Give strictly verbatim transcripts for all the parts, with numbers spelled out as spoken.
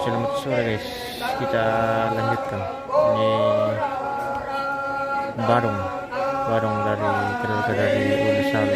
Selamat sore, guys. Kita lanjutkan. Ini barong, barong dari keluarga dari Ulu Salu.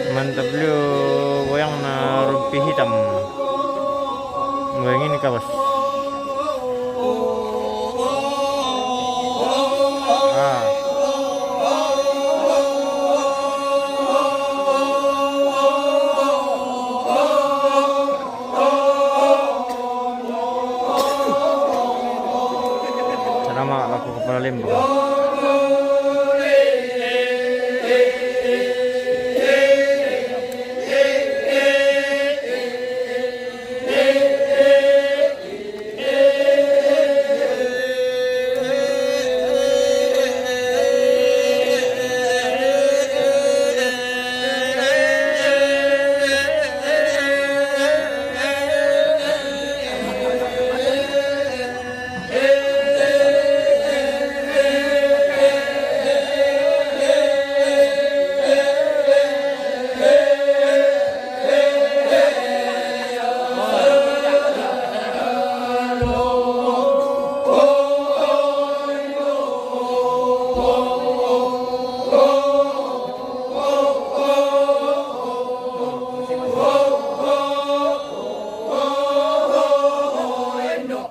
Mantap lu, goyang na rumpi hitam. Goyang ini, kawas. Ah. Salama' lako kapala lembang.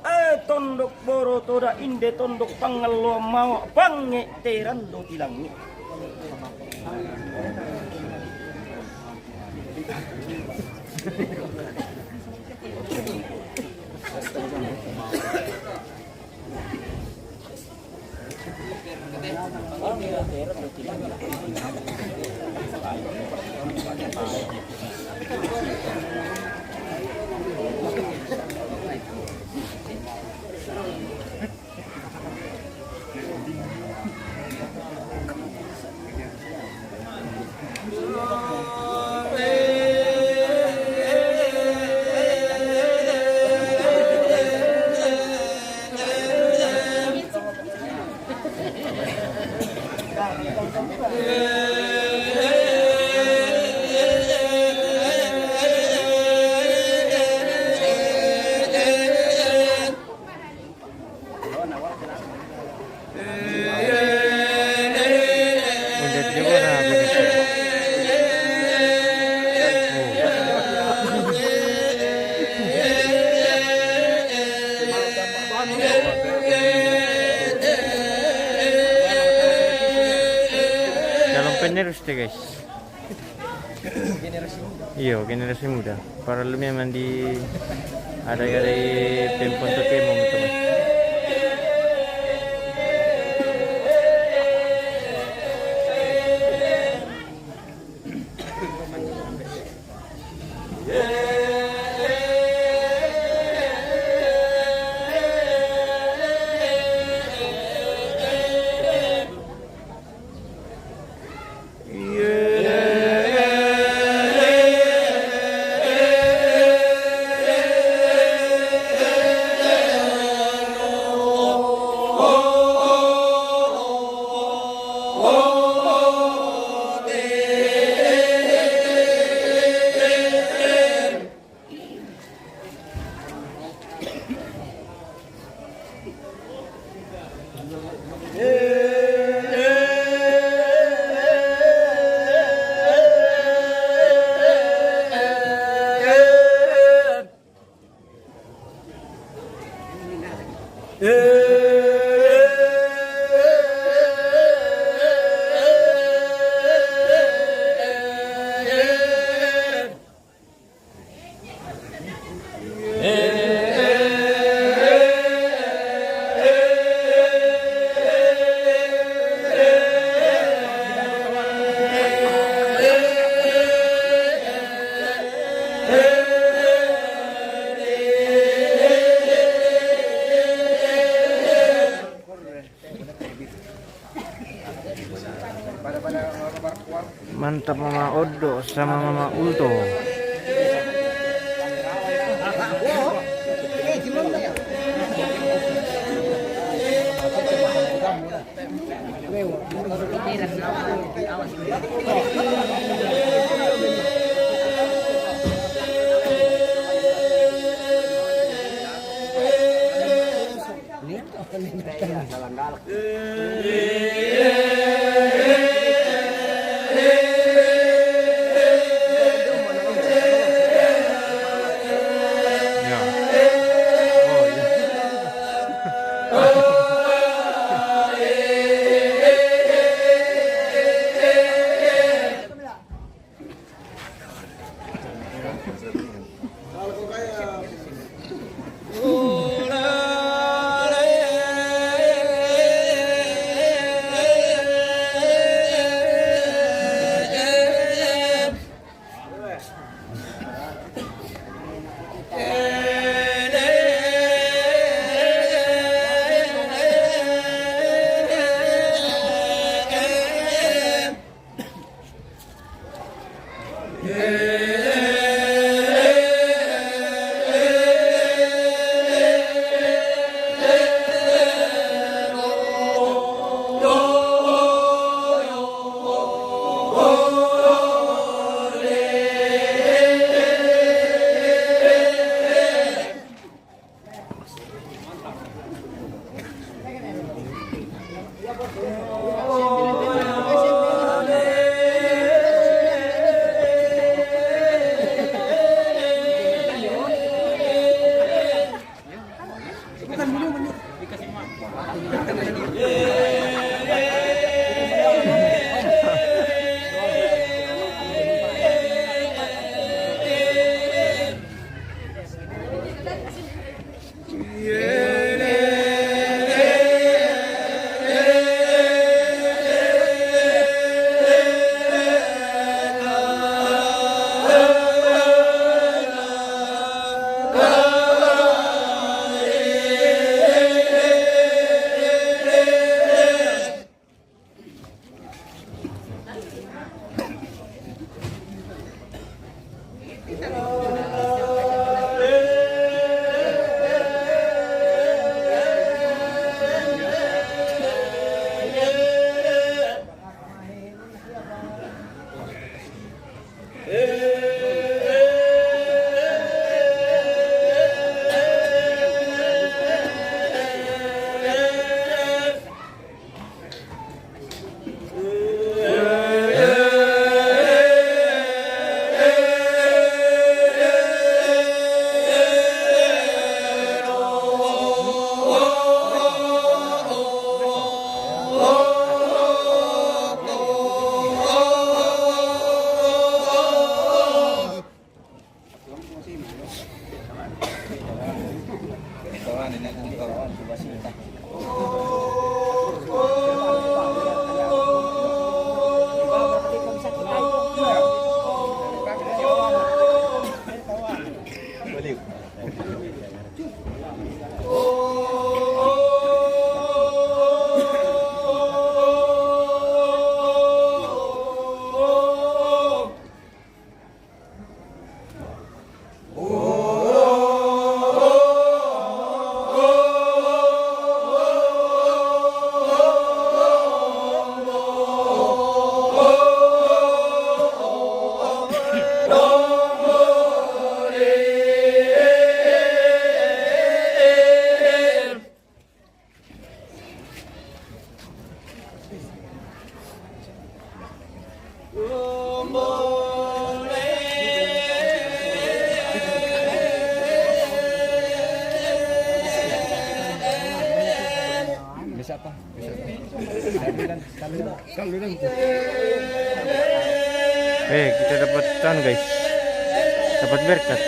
Eh, tondok boro toda inde tondok pangalloan mawa pangnge terando tilangi. Calon penerus te, guys. Iyo, generasi muda. Parallu memang di ada-ada pemponto kemo, teman. Mantap Mama Odo sama Mama Ulto. Bisa apa? Bisa apa? Sambilan, sambilan. Sambilan. Eh, kita dapat anu, guys. Dapat berkat.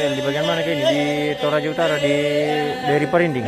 Di bagian mana ke ini? Di Toraja Utara, di daerah Parinding.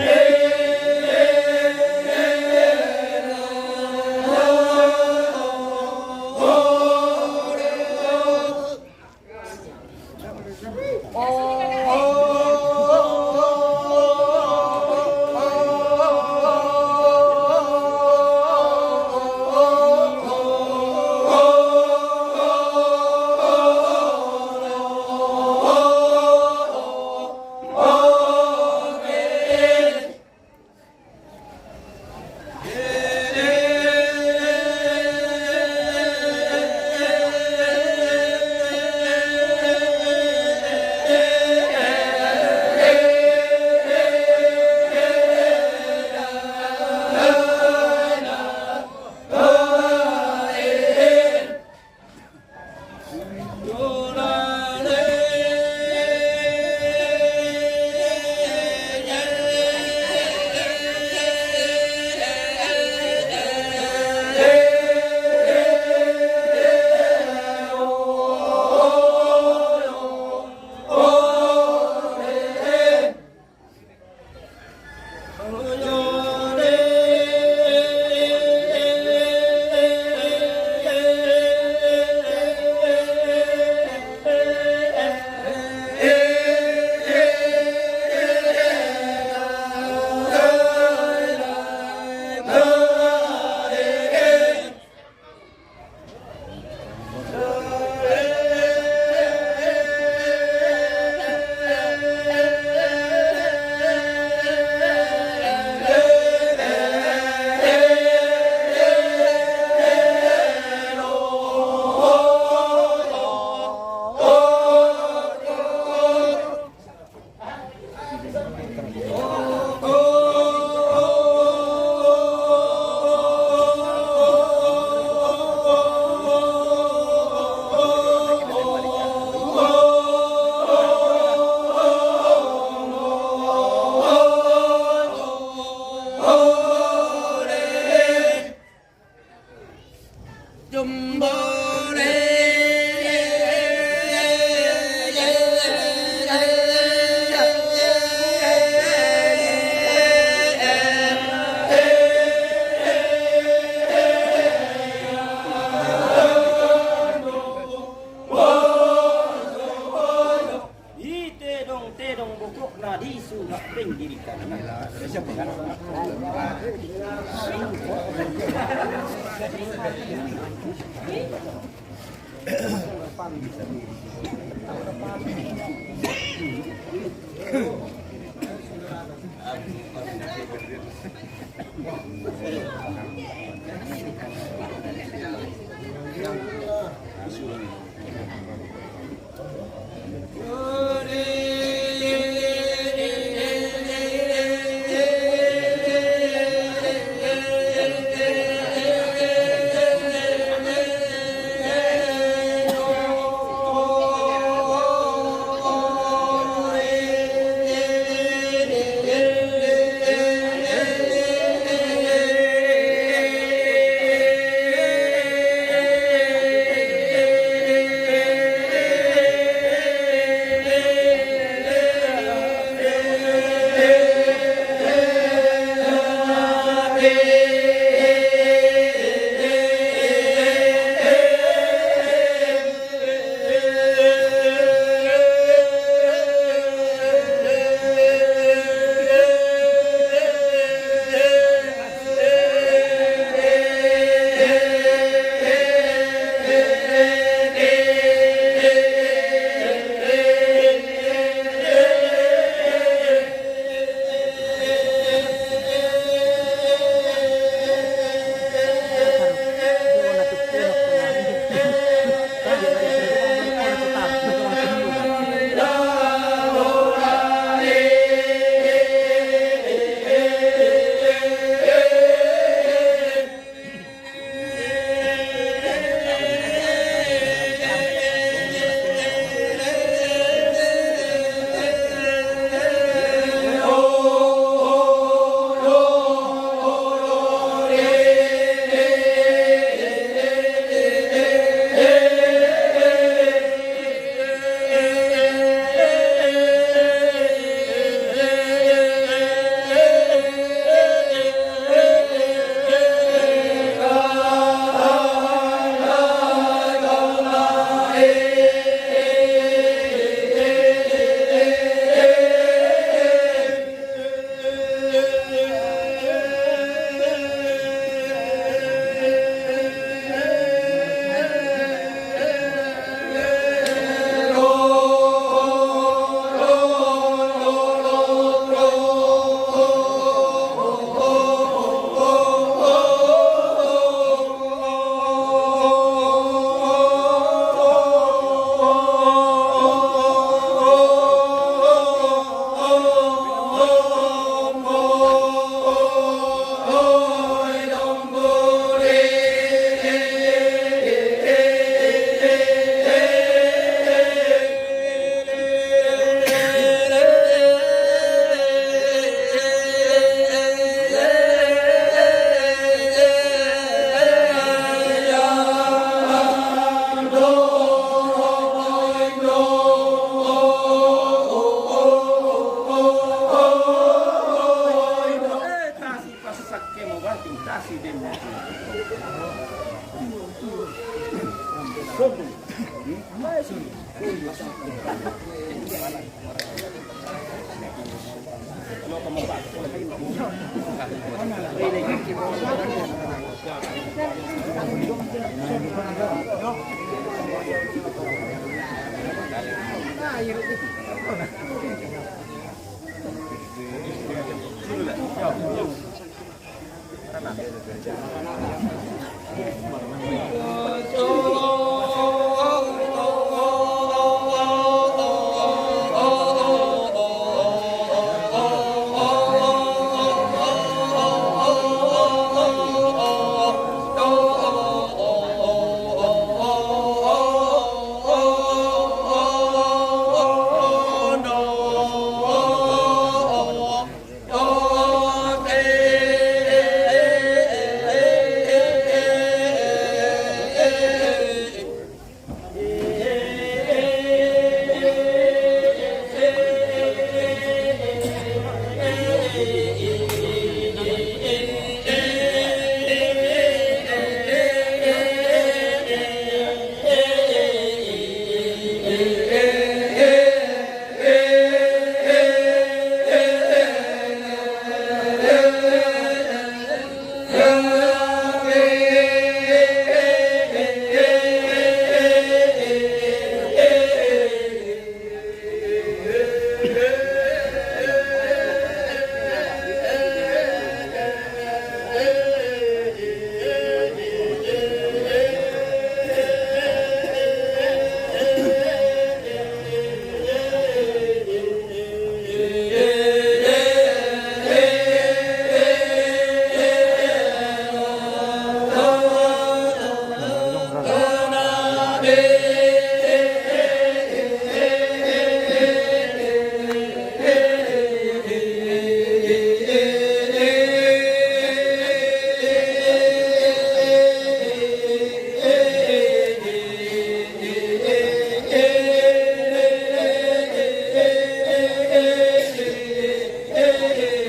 Itedong-tedong bokokna di suga pinggirikan.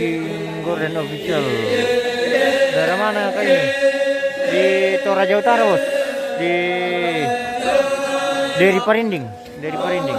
King Gordon Official. Dari mana kau ini? Di Toraja Utara, Bos. Di, dari Parinding. Dari Parinding.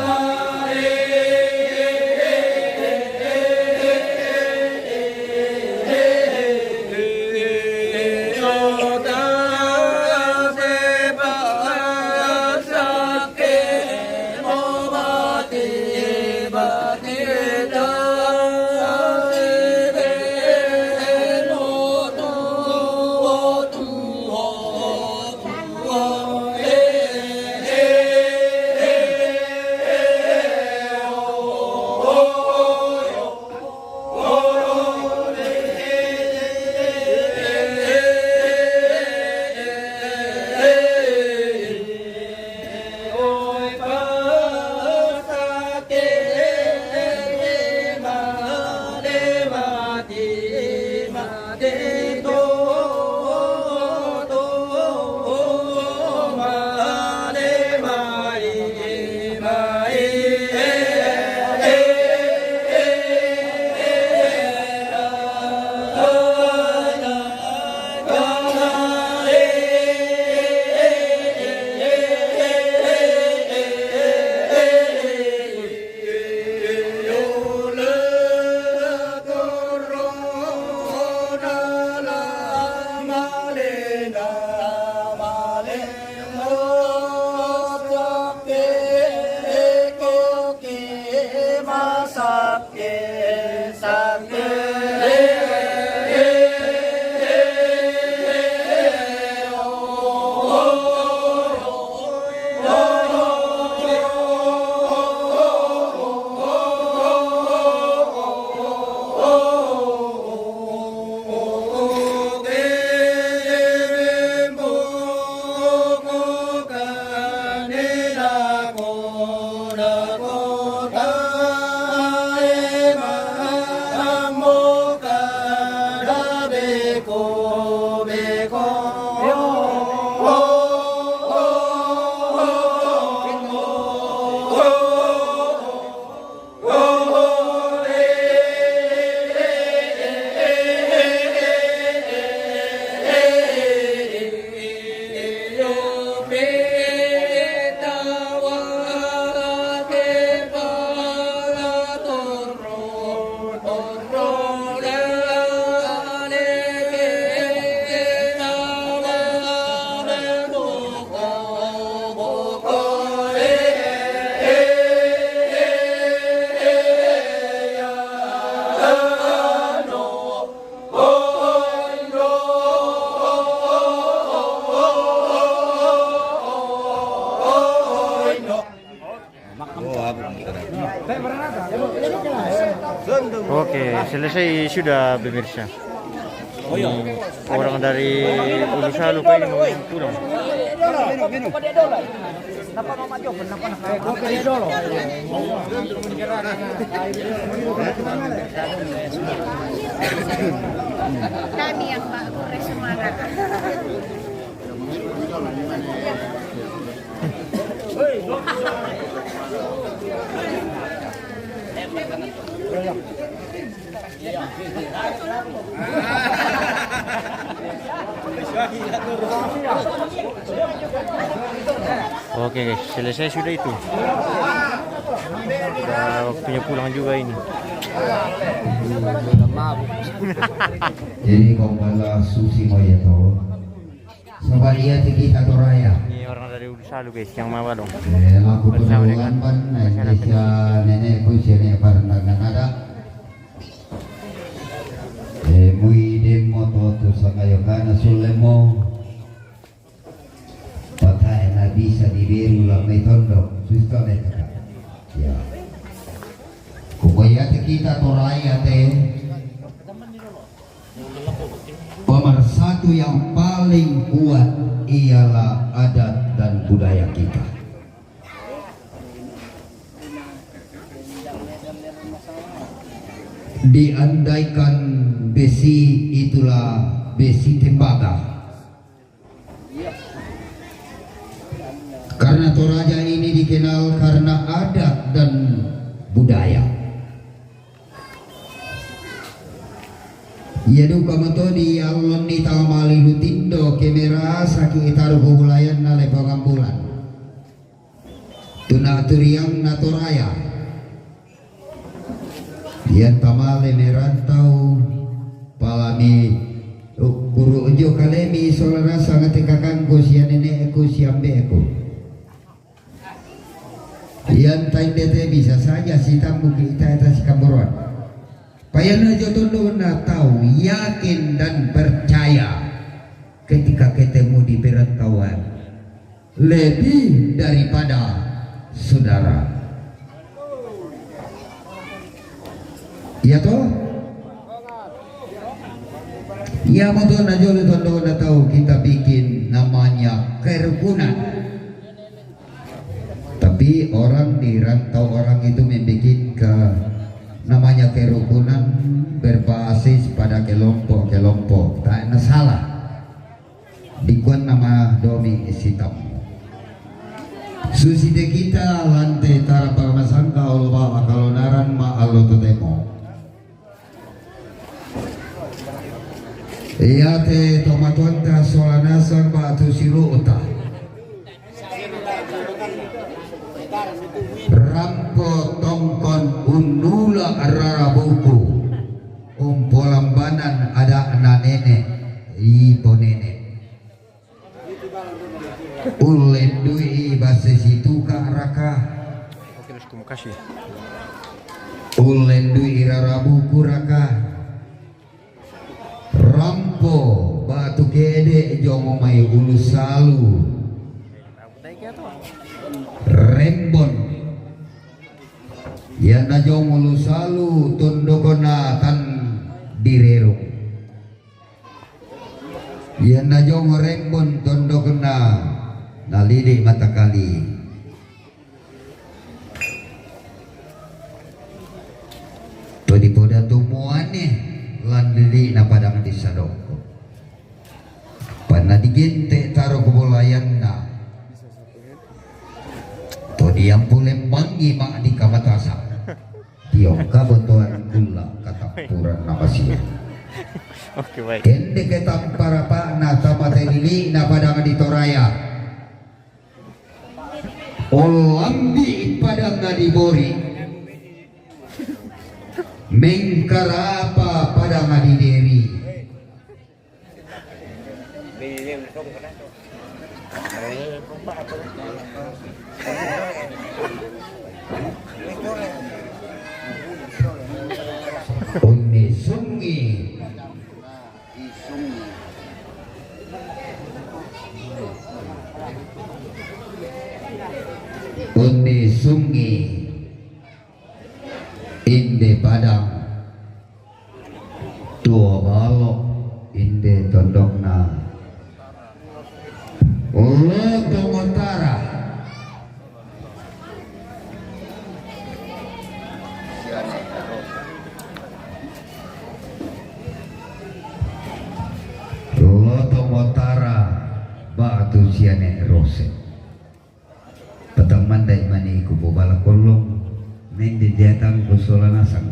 Oke, selesai sudah, pemirsa. Ini orang dari Ulusalu kayaknya mau pulang. Kami yang Pak Guru semangat. Oke, guys, selesai sudah itu. Sudah waktunya pulang juga ini. Jadi, kau kalah susi mau ya, toh? Sabariate kita Toraya. Ini orang dari Ulusalu, guys, yang mawa dong. Eh, laku bersama dengan penuruan Indonesia, nenekku sini parendang ada. Eh, mui demo to tu sangayo kana sulemo. Patae na bisa diberu la mai tondo. Susto le kaka. Ya. Kukoyate kita Toraya te. Pemersatu yang paling kuat ialah adat dan budaya kita. Diandaikan besi itulah besi tembaga. Karena Toraja ini dikenal karena adat dan budaya. Iya duka matodi allonni tau malilu tindo kemera saki itaru kobulayanna lepongan bulan. Tuna turiang na Toraya. Iyan tamale merantau palami kuru jo kalemi sola rasa ngate kakangku sia nenekku sia ambeku. Iyan taindete bisa saja sitambu kita eta sikamboruan. Payana jo tondona tau yakin dan percaya ketika ketemu di perantauan lebih daripada saudara. Iya toh? Iya, betul, na jolo tondona tau kita bikin namanya kerukunan. Tapi orang di rantau orang itu membuat ke namanya kerukunan berbasis pada kelompok-kelompok. Tak ada salah. Dikuan nama domi sitam. Susi de kita lante tara pamasangka olo bawa kalonaran ma allo totemo. Iya te tomatuanta sola nasang batu siruta. Rampo tongkon undula rarabuku. Umpolambanan ada na nenek, ipo nenek. Ulendui base situka raka. Oke, terus kamu kasih. Ulendui rarabuku raka. Rampo batu kede jongo mai Ulusalu. Rembon. Yana jongo Ulusalu tondokona tan direrung. Iyan na jongo rembon tondokna nalidi matakali. To dipoda tumuane lan lidi na padang di sadoko. Panna digente taro kebolayanna. To diampu lembangi ma di kamatasa. Tiongka botoan kula katampuran namasia. Oke, baik. Kende ketampara pa na tamate lili na padang di Toraya. Olambi padang di Bori. Mengkarapa padang di Deri. Unni sungi. Unni sungi. Inde padang Tuo Balo, inde tondokna Lotong Utara. Lotong Utara, Batu Siane Rose. Petang mandai mani ku pobala kollong, mende diatang ku sola nasang.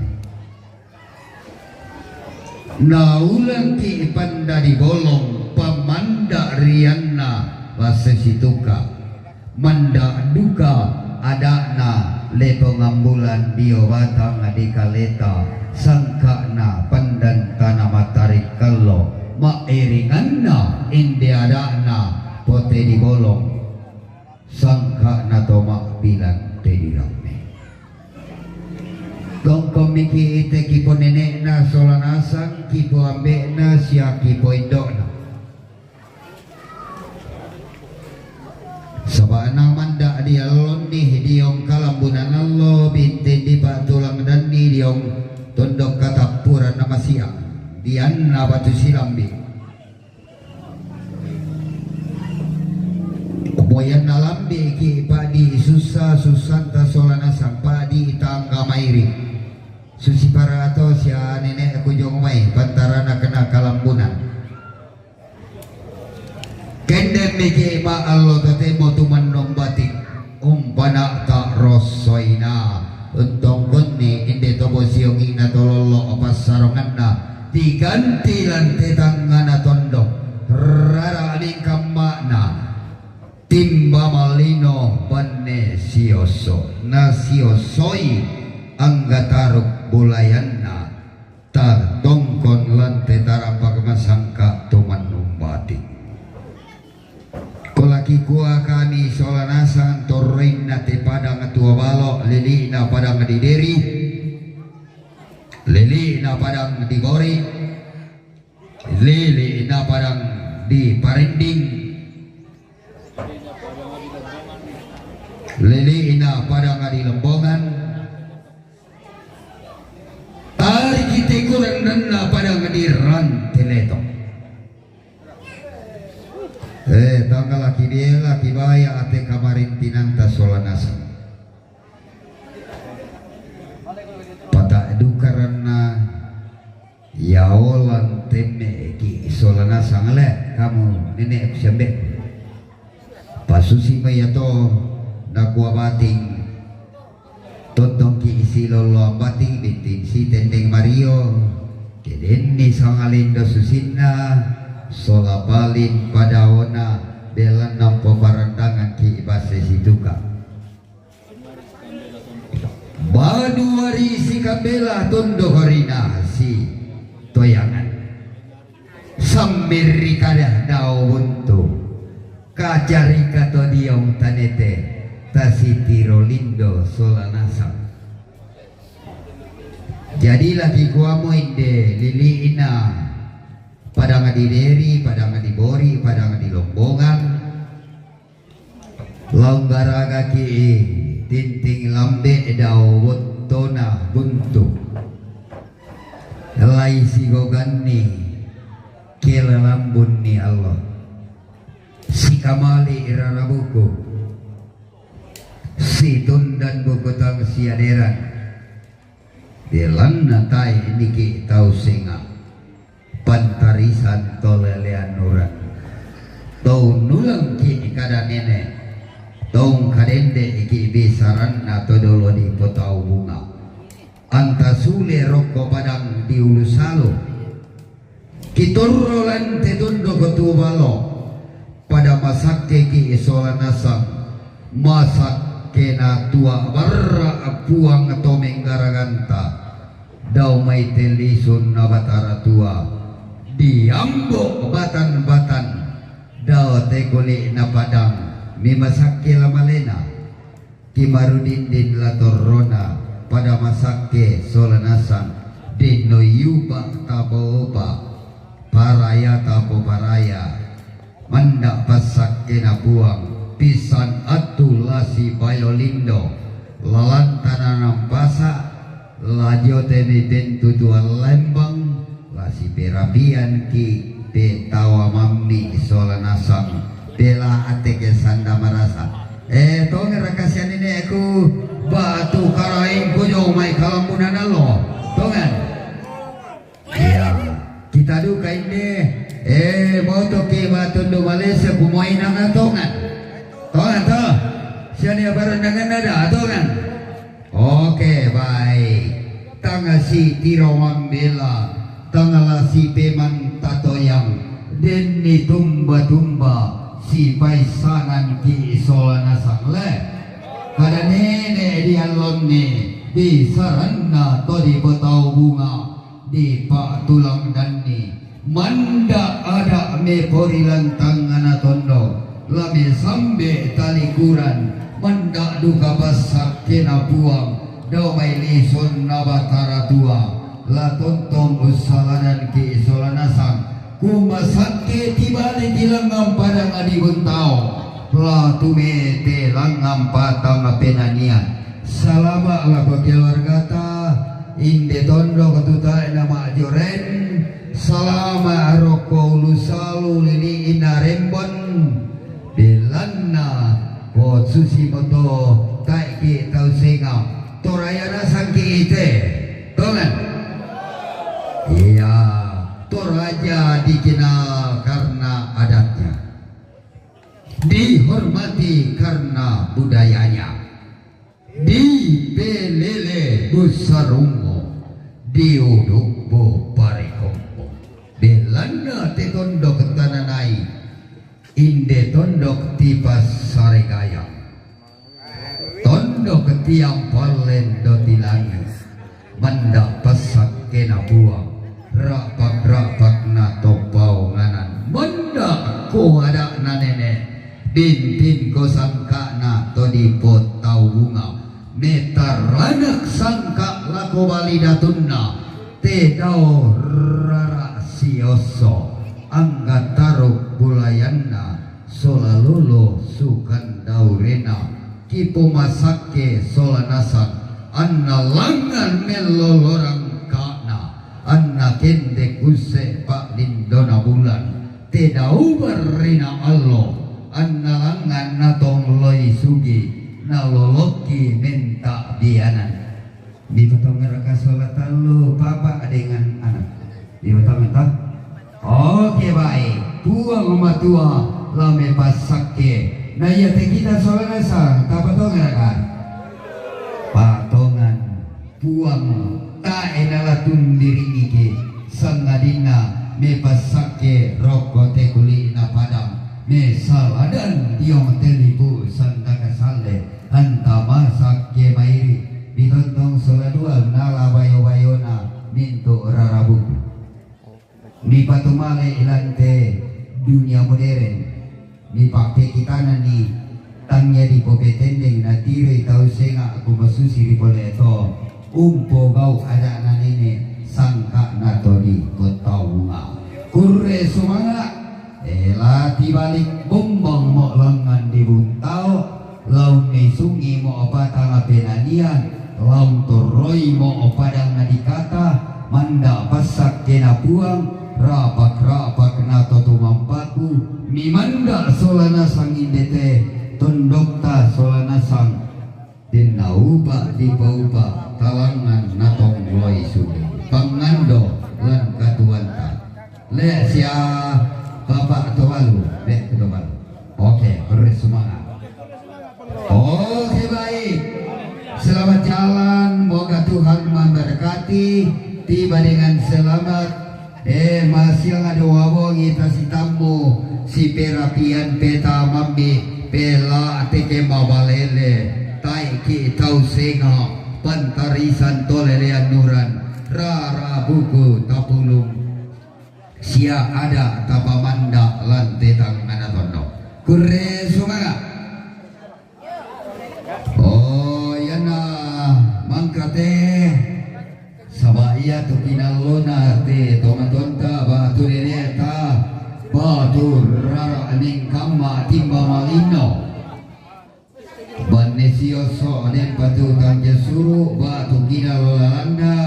Naulangki panda di bolong, pamanda rianna Lasse Situka. Manda duka ada'na Lepongambulan dio batang di kaleta, sangka'na pandan tana matarik kallo, ma'iringanna inde ada'na pote di bolong. Sangka'na to ma'bilang te di ramme. Tongkon miki ite kipo nene'na sola nasang kipo ambe'na sia kipo indo'na. Saba'na manda diallonni diong kalambunan allo bintin di patulang danni diong tondok katappuran namasiang dianna batu silambi. Boyanna lambeki pa'di sussa, sussanta sola nasang pa'di tangga mairi. Susi parato sia nene'ku jong mai pantarana kena kalambunan. Kendemmiki ma'allo totemo tumannom batik. Umpana ta rossoina, untongkonni inde to bosiongi'na to lollo passaronganna, diganti lan tetangngana tondok, rara mingkamma'na, timba mallino banne sioso, na siosoi angga taruk bulayanna, tatongkon lan te tarampak masangka tumannum batik. Kolaki kua kami sola nasang torroinna te padang Tuo Balo, lili'na padang di Deri, lili'na padang di Bori, lili'na padang di Parinding, lili'na padang di Lembongan, tariki te kurang nenna padang di Rante Leto. Eh, tanggalaki biela kibaya ate kamarintinanta sola nasang. Pata dukaranna yaolan temme'ki sola nasang le kamu nene'ku siambe. Pasusi mai ato nakua bating. Tontongki silolloang bating bintin sitendeng mario, kedenni sangalindo susinna, sola paling padaona, belanna poparandangangki basse situka. Banuari sikambela tondo horina si toyangan. Sammirri kada dao buntu, kacarika to diong tanete, tasitiro lindo sola nasang. Jadi laki kuamo inde lili'na padang di Deri, padang di Bori, padang di Lombongan. Laung garagaki tinting lambe dao wottona buntu. Lai sigoganni kela lambunni allo. Sikamali rara buku. Situndan buku tang siaderan. Belanna tae niki tau senga. Pantarisan tolelean nuran. Tau nulangki kada nene. Tau kadende iki bisaranna to dolo di potau bunga. Anta sule rokko padang di Ulu Salo. Kitorro lan te tondoko Tuo Balo, pada masakkeki sola nasang, masakke natua barra Puang to menggaraganta, dao mai te lisunna Batara Tua, diambo batan-batan, dao te kuli'na padang, mi masakke la malena. Kimarudindin la torrona, pada masakke sola nasang, denno yuba taboba, paraya tapoparaya, manda passakkena Puang, pisan attu lasi bayo lindo, lalantana nampasa, Lajio te mi pentutuan lembang, la siperapian ki petawa mammi sola nasang, pela ate ke sanda marasa. Eh, tongen rakasian neneku, batu karaeng kujo mai kalambunan alo. Tongen. Iya, kita duka inde. Eh, moto ke batun do Malaysia kumoinang tongen. Tongen to. Sian ya barandangan ada tongen. Oke, baik. Tanga si tiro mambela, tanga la si peman tatoyang, denni tumba-tumba, si paisangan ki sola nasang le. Kada nene di allonni, di saranna to di potau bunga, di patulang danni, manda ada me pori lantangana tondo, la me sambe talikuran, manda duka passakkena puang, dao mai lison na batara tua, la tontong ussaladan ki sola nasang, kumasakke tibali di langang padang di buntao, la tumete langang patang penanian. Salama lako keluargata, inde tondok tu tae na majoren, salama rokko ulu salu lili ina rembon, belanna, ko susi moto tae ki tau senga, toraya nasang ki ite, tongan. Iya, Toraja dikenal karena adatnya, dihormati karena budayanya. Di pelele busarungo, di uduk bo parekombo. Belanna te tondok tananai, inde tondok tipas saregaya. Tondok tiang palen do tilangi. Manda passakkena puang, rapak-rapak na topau nganan. Manda ko ada na nene, bintin ko sangkana to di potau bunga. Metaranak sangka lako bali datunna, te dao rara siosso, angga taruk bulayanna, sola lolo sukan daurena, kipomasakke sola nasang, anna langan mello lorang kana, anna kendek usse pak lindona bulan, te dao barrina allo, anna langan natong loi sugi, nalolokki menta bianan. Dipotong raka sola tallu, papa dengan anak. Dipotong ta? Oke, baik. Puang matua lame passakke. Na iya te kita sola nasang, tapatong raka. Patongan puang tae na latun diringiki, sangadinna me passakke rokko te kulina padang, me saladan diong te lipu sandaka salle, anta masakke mairi, ditontong sola dua nala bayo-bayona mintu rarabuku. Mipatumale ilante dunia moderen, mipakke kitanani, tangnya dipopetendeng natiroi tau senga kumasusi ri pole to, umpo gau ada na nene sangka na todi kotau bunga. Kurre sumanga, ela tibalik bombang mo langan di buntao, laung ni sungi mo patanga penanian, laung torroi mo padang na dikata, manda passakke na puang, rapak-rapak na to tumampaku, mi manda sola nasang indete, tondokta sola nasang, denna upa dipaupa, talangan natong loi sugi. Pangando lan katuanta. Le sia bapak tobalu, le tobalu. Oke, beri semangat. Oke, baik. Selamat jalan, moga Tuhan memberkati, tiba dengan selamat. Eh, masiang ada wabongi tasitammu, si perapian peta mambi, pela teke mabalele, taiki tau senga, pantarisan tolelean nuran, rara buku tapulung. Sia ada tapamanda lan tetang ana tondo. Kurre sumanga. Oh, iyana mangkate saba iya tu kinallona te tomatonta batu neneta batu rara nengkamma timba malinno. Banne siosso nempatu Tang jasuru batu kina lolalanda.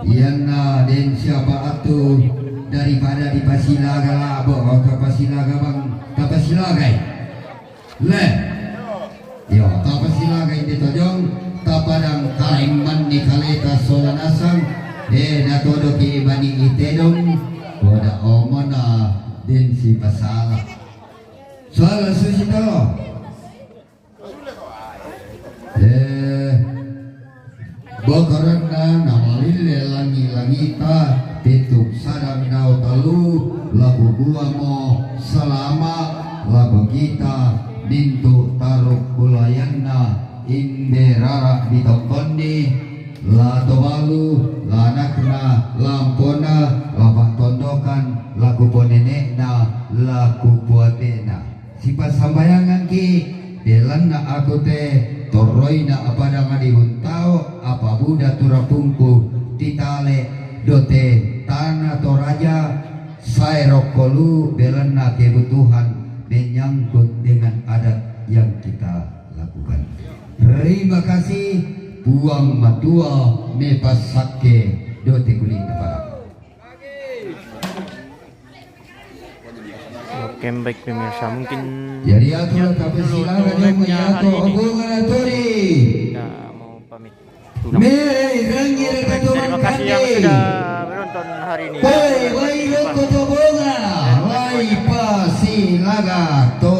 Iyanna den siapa atu daripada dipasilaga labo, oh, tapasilaga bang, tapasilagai. Le. Yo, tapasilagai de tojong, tapadang kalemban ni kaleta sola nasang. Eh, natodoki bani itedong. Koda omona den sipasala. Soal susi to. Eh, bokorenna namalille langi-langita, pitu sadang dao talu, labu dua mo salama, labu kita, nintu taruk bulayanna, inde rara ditongkonni, la tobalu, la anakna, lampona, la patondokan, laku ponenekna, laku puatena. Sipassambayangangki, belanna aku te torroina apadang adi untao, apa buda turapungku titale dote tana Toraja, sae rokkolu belanna kebutuhan menyangkut dengan adat yang kita lakukan. Terima kasih Puang Matua mepassakke dote kuning kepada. Oke, baik pemirsa, mungkin Jadi aturan tapi silakan yang menyatu hubungan aturi. Kita mau pamit pulang. Mei rangi raka Terima kasih yang kami. Sudah menonton hari ini. Wai wai loko to bonga, wai pasilaga to